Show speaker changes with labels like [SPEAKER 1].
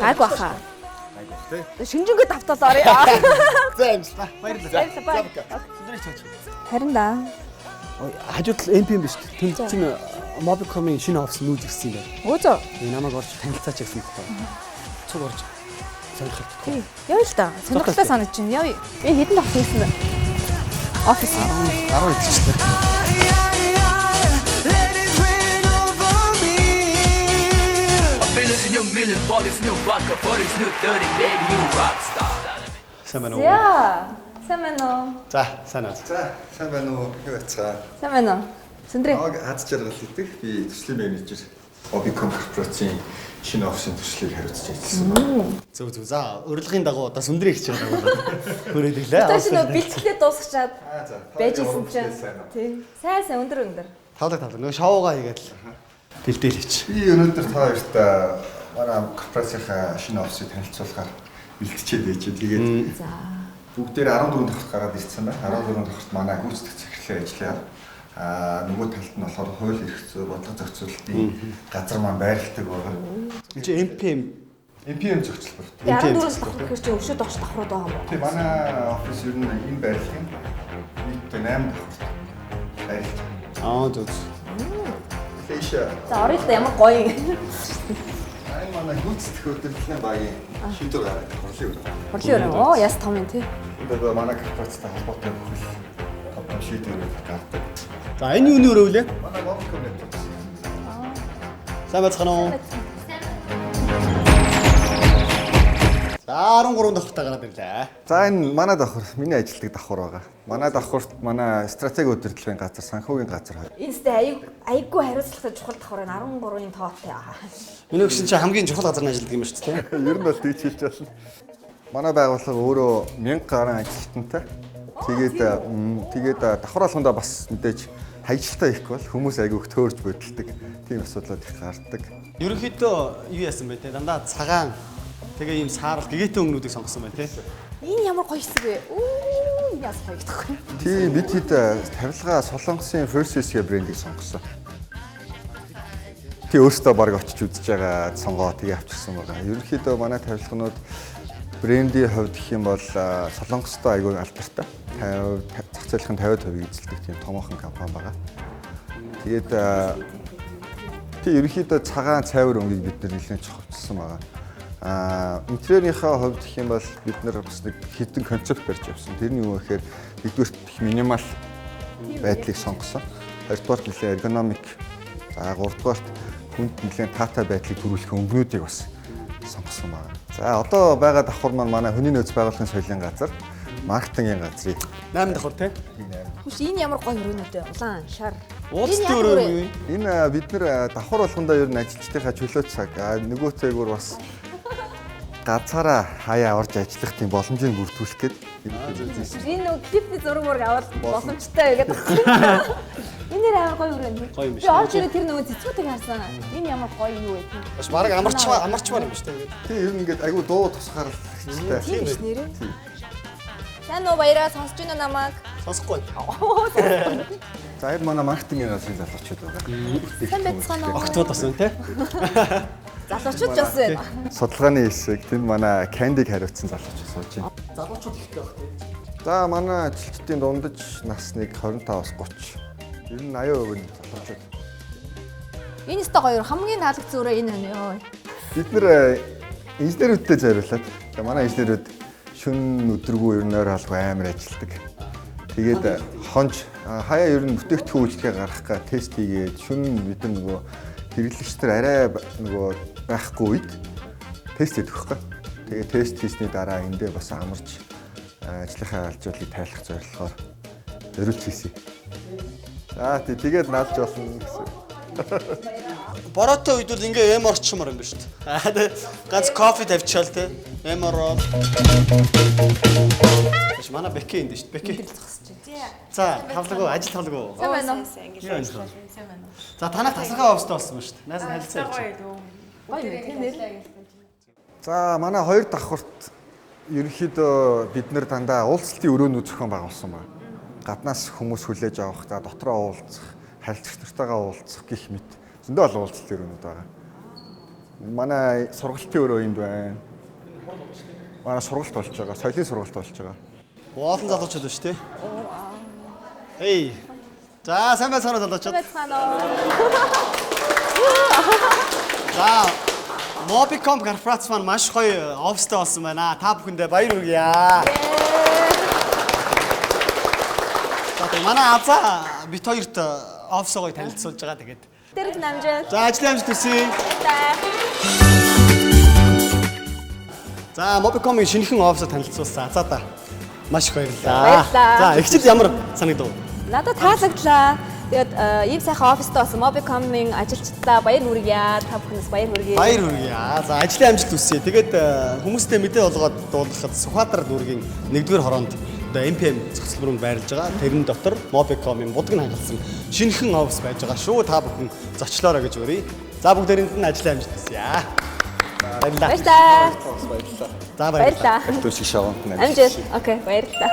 [SPEAKER 1] Гайгүй баха.
[SPEAKER 2] Гайгүй бах тий.
[SPEAKER 1] Шинжингээ давтал орё.
[SPEAKER 2] За амжилтаа. Баярлалаа.
[SPEAKER 1] Баярлалаа.
[SPEAKER 2] За. Сүндрийг чаач.
[SPEAKER 1] Харин да.
[SPEAKER 3] Хажууд тал MPM биш үү? Тэнд чинь Mobicom-ын шинэ офис нүүж ирсэн юм байна.
[SPEAKER 1] Өө зөө.
[SPEAKER 3] Тэгээ намайг орж танилцаач гэсэн байхгүй. Цуг орж сонирхолтой.
[SPEAKER 1] Тий. Явъя л да. Сонирхолтой санагдаж байна. Явъя. Би хэдэн давхар хийсэн бэ? Офис.
[SPEAKER 3] 12 хийчихлээ.
[SPEAKER 4] Let it rain over me.
[SPEAKER 5] Feeling new million, bodies new vodka, bodies new dirty, baby, you rock star.
[SPEAKER 3] Сайн байна уу?
[SPEAKER 1] За. Сайн байна уу?
[SPEAKER 3] За, сайн уу.
[SPEAKER 2] За, сайн байна уу? Юу бацгаа.
[SPEAKER 1] Сайн байна уу? Сүндрээ.
[SPEAKER 2] Намайг Аз жаргал гэдэг. Би төслийн менежер Obicom корпорацийн шинэ офисын төслийг хариуцж ажилласан байна.
[SPEAKER 3] Зөв зөв. За, урилгын дагуу одоо сүндрийг хичээл дагуулаад хүрээд ирлээ.
[SPEAKER 1] Тэ шинэ бэлтгэлээ дуусгачаад
[SPEAKER 2] Аа за.
[SPEAKER 1] байж исэн чинь. Тий. Сайн сайн өндөр өндөр.
[SPEAKER 3] Тавлаг тавлаг. Нөгөө шоугаа хийгээд л бэлдээл хийч.
[SPEAKER 2] Би өнөөдөр та хоёрт манай корпорацийнхаа шинэ офисыг танилцуулахаар бэлтжээд байж. Тэгээд
[SPEAKER 1] За.
[SPEAKER 2] бүгдээр 14 давхарт гараад ирсэн байна. 14 давхарт манай гүйцэтгэх захирлын ажиллаа. Аа нөгөө талд нь болохоор хууль эрх зүй, бодлого зохицуулалтын газар маань байрладаг байгаа.
[SPEAKER 3] Энд чинь MPM
[SPEAKER 2] NPM зохицолбор.
[SPEAKER 1] Би 14 давхар гэхэр чи өшөө доош давхрууд байгаа юм уу?
[SPEAKER 2] Тийм манай офис ер нь энэ байрлалын нийтдээ 8 давхарт байрлаж байна.
[SPEAKER 3] Аа зөв. зөв.
[SPEAKER 2] Тийш
[SPEAKER 1] За орё л да ямар гоё юм.
[SPEAKER 2] энэ манай гүйцэтгэх удирдлагын багийн шийдвэр гаргадаг хурлын өрөө.
[SPEAKER 1] Хурлын өрөө. Оо яс том юм тий.
[SPEAKER 2] Энд одоо манай корпорацтай холбоотой бүхэл том том шийдвэрүүд гаргадаг.
[SPEAKER 3] За, энэ юуны өрөө вүлээ?
[SPEAKER 2] Манай Mobicom network.
[SPEAKER 3] Сайн байцгаана уу? За, 13 давхартаа гараад ирлээ.
[SPEAKER 2] За энэ манай давхар, миний ажилладаг давхар байгаа. Манай давхарт манай стратеги удирдлагын газар, санхүүгийн газар хоёр.
[SPEAKER 1] Энэ сте аяг аяггүй хариуцлагатай чухал давхар байна. 13-ын тоотой.
[SPEAKER 3] Миний өгсөн чинь хамгийн чухал газар нь ажилладаг юм шүү дээ, тийм.
[SPEAKER 2] Ер нь бол тэгж хэлж болно. Манай байгууллага өөрөө 1000 гаруй ажилтнтай. Тэгээд тэгээд давхар болгондоо бас мэдээж хаялтаа их бол хүмүүс айгүй их төөрж бодилдог. Тийм асуудлууд их гардаг.
[SPEAKER 3] Ерөнхийдөө юу яасан бэ те? Дандаа цагаан тэгээ ийм саарал гэгээтэй өнгөнүүдийг сонгосон байна те.
[SPEAKER 1] Энэ ямар гоё хэсэг вэ? Үу яас гоё гэдэг вэ?
[SPEAKER 2] Тийм бид хэд тавилга Солонгосын First SK брендийг сонгосон. Тий өөртөө баг очиж үзэж байгаа сонгоо тэгээ авчирсан байгаа. Ерөнхийдөө манай тавилганууд брендийн хувьд гэх юм бол Солонгостой айгүй алдартай. 50 зах зээлийн 50% эзэлдэг тийм томоохон компани байгаа. Тэгээд тий ерөнхийдөө цагаан цайвар өнгийг бид нар нэлээд чухалчилсан байгаа. Аа интерьерийнхаа хувьд гэх юм бол бид нар бас нэг хэдэн концепт барьж явсан. Тэр нь юу гэхээр нэгдүгээрт их минимал байдлыг сонгосон. Хоёрдугаарт нэлээд эргономик. За гуравдугаарт хүнд нэлээд таатай байдлыг төрүүлэх өнгөнүүдийг бас сонгосон байна. За одоо байгаа давхар маань манай хүний нөөц байгууллагын соёлын газар, маркетингийн газрыг
[SPEAKER 3] 8 давхар те.
[SPEAKER 1] Хүш энэ ямар гоё өрөөнүүд вэ? Улаан, шар.
[SPEAKER 3] Уулзалтын өрөө юм юу?
[SPEAKER 2] Энэ бид нэр давхар болгондоо ер нь ажилчдынхаа чөлөө цаг, нөгөө цагуур бас ганцаараа хаяа орж ажиллах тийм боломжийг бүрдүүлэх гээд
[SPEAKER 1] Энэ нөгөө клипний зураг мураг аваад боломжтой гэдэг. Энэ нэр амар гоё өрөө юм.
[SPEAKER 3] Гоё юм
[SPEAKER 1] Би
[SPEAKER 3] биш үү?
[SPEAKER 1] орж ирээ тэр нөгөө цэцгүүтийг харсан. Энэ ямар гоё юу вэ?
[SPEAKER 3] Бас бараг амарчмаар амарчмаар юм биш те. ингээд.
[SPEAKER 2] Тийм ер нь ингээд айгүй дуу тусгаарлагдaltaй.
[SPEAKER 1] Тийм биш нэрээ. Сайн уу баяраа сонсож байна уу намайг?
[SPEAKER 3] Сонсохгүй.
[SPEAKER 2] За энэ манай маркетингийн газрын залуучууд байгаа.
[SPEAKER 1] Сайн байцгаана уу?
[SPEAKER 3] Огтуд бас байна те.
[SPEAKER 1] Залуучууд ч бас байна.
[SPEAKER 2] Судалгааны хэсэг тэнд манай Candy-г хариуцсан залуучууд сууж байна.
[SPEAKER 3] Залуучууд ихтэй байх те.
[SPEAKER 2] За манай ажилчдын дундаж нас нэг 25-аас 30. Ер нь 80% нь залуучууд.
[SPEAKER 1] Энэ өстой гоё хамгийн таалагдсан өрөө энэ байна ёо.
[SPEAKER 2] Бид нэр инженерүүдтэй зориулаад. Тэгээ манай инженерүүд шөнө өдөргүй ер нь ойр хаалгүй амар ажилладаг. Тэгээд хонж хаяа ер нь бүтээгдэхүүн үйлчлэгээ гаргах га тест хийгээд шөнө бид нар нөгөө хэрэглэгч нар арай нөгөө байхгүй үед тест хийдэг байхгүй. Тэгээд тест хийсний дараа эндээ бас амарч ажлынхаа алжуулыг тайлах зорилгоор зориулж хийсэн. За тий тэгээд наалж болно гэсэн.
[SPEAKER 3] Бороотой үед бол ингээ эм орчмоор юм ба шүү дээ. Аа тэ ганц кофе тавьчаал те. Эм ороод. Биш манай Беки энд шүү дээ. Беки.
[SPEAKER 1] Зогсож байна.
[SPEAKER 3] За, тавлагуу, ажил тавлагуу.
[SPEAKER 1] Сайн байна уу?
[SPEAKER 3] Юу байна? За, танах тасархай офстой болсон ба шүү дээ. Наас нь харилцаа явуулчих.
[SPEAKER 1] Гоё юм тийм нэр.
[SPEAKER 2] За манай хоёр давхарт ерөнхийдөө бид нэр дандаа уулзалтын өрөөнүүд зохион байгуулсан байна. Гаднаас хүмүүс хүлээж авах, за дотроо уулзах, харилцагч нартайгаа уулзах гэх мэт зөндөө олон уулзалтын өрөөнүүд байгаа. Манай сургалтын өрөө энд байна. Манай сургалт болж байгаа. Соёлын сургалт болж байгаа.
[SPEAKER 3] Олон залуучууд байна шүү дээ. Эй. За, сайн байцгаана уу залуучууд.
[SPEAKER 1] Байцгаана уу?
[SPEAKER 3] За, Mobicom корпорац маань маш гоё офистай болсон байна. Та бүхэндээ баяр хүргье. За, тэг манай Азаа бит хоёрт офисоо гоё танилцуулж байгаа. Тэгээд.
[SPEAKER 1] Тэр намжаа.
[SPEAKER 3] За, ажлын амжилт хүсье. За, Mobicom-ийн шинэхэн офисоо танилцуулсан Азаада маш их баярлалаа.
[SPEAKER 1] Баярлалаа.
[SPEAKER 3] За, эгчид ямар санагдав?
[SPEAKER 1] Надад таалагдлаа. Тэгээд ийм сайхан оффистай болсон Mobicom-ын ажилчдаа баяр хүргье. Та бүхнээс баяр хүргье.
[SPEAKER 3] Баяр хүргье. За, ажлын амжилт хүсье. Тэгээд хүмүүстэй мэдээ олгоод дуулгахад Сүхбаатар дүүргийн 1-р хороонд одоо MPM зохицлбор нь байрлаж байгаа. Тэрэн дотор Mobicom-ын будаг нь хангалсан шинэхэн офис байж байгаа шүү. Та бүхэн зочлоорой гэж урья. За, бүгдээрэнд нь ажлын амжилт хүсье. Баярлалаа.
[SPEAKER 1] Баярлалаа.
[SPEAKER 2] Баярлалаа.
[SPEAKER 3] За, баярлалаа.
[SPEAKER 1] Баярлалаа.
[SPEAKER 2] Түр шиг шаванд
[SPEAKER 1] Амжилт. Окей, баярлалаа.